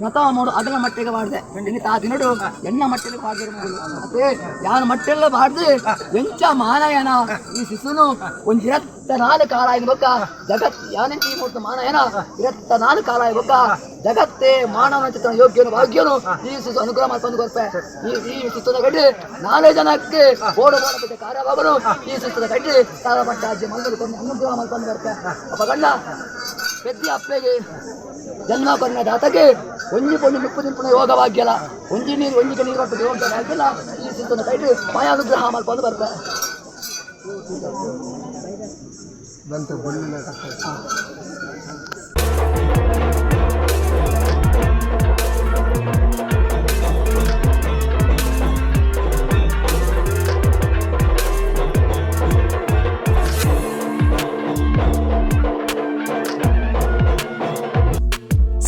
ಪ್ರಥಮ ಅಗಲ ಮಟ್ಟಿಗೆ ಮಾಡಿದೆ ತಾ ದಿನಡು ಎಣ್ಣ ಮಟ್ಟಿಗೆ ಮಾಡಿದ್ರು ಮತ್ತೆ ಯಾನ ಮಟ್ಟೆಲ್ಲ ಬಾಡ್ದು ಎಂಚ ಮಾನಯನ ಈ ಶಿಶುನು ಒಂದ್ 24 ಕಾಲ ಬೊಕ್ಕ ಜಗತ್ ಯಾನೆಂಚ ಈ ಮೂರ್ತ ಮಾನಯನ 24 ಕಾಲ ಬೊಕ್ಕ ಜಗತ್ತೇ ಮಾನವನ ಚಿತ್ರ ಯೋಗ್ಯನು ಭಾಗ್ಯನು ಈ ಶಿಶು ಅನುಗ್ರಹ ಮಾಡ್ಕೊಂಡು ಕೊರ್ಪೆ ಈ ಈ ಶಿಶುನ ಕಡ್ಡಿ ನಾಲ್ಕು ಜನಕ್ಕೆ ಓಡ ಓಡ ಕಾರ್ಯವಾಗನು ಈ ಶಿಶುನ ಕಡ್ಡಿ ಸಾಲ ಪಟ್ಟ ಅಜ್ಜಿ ಮಂದರು ಅನುಗ್ರಹ ಮಾಡ್ಕೊಂಡು ಬರ್ಪೆ ಅಪ್ಪ ಗಂಡ ಪೆದ್ದಿ ಅಪ್ಪೆಗೆ ಜನ್ಮ ಕೊನ್ನ ದಾತಗೆ ಒಂಜಿ ಪೊಣ್ಣು ಮುಪ್ಪು ತಿಂಪುಣ ಯೋಗವಾಗ್ಯಲ್ಲ ಒಂಜಿ ನೀರು ಒಂಜಿಗೆ ನೀರು ಕೊಟ್ಟು ಯೋಗವಾಗಿಲ್ಲ ಈ ಸಿದ್ಧನ ಕೈಟ್ ಮಾಯಾನುಗ್ರಹ ಮಾಡ್ಕೊಂಡು ಬರ್ತಾರೆ.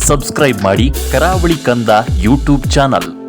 ಸಬ್ಸ್ಕ್ರೈಬ್ ಮಾಡಿ ಕರಾವಳಿ ಕಂದ ಯೂಟ್ಯೂಬ್ ಚಾನಲ್.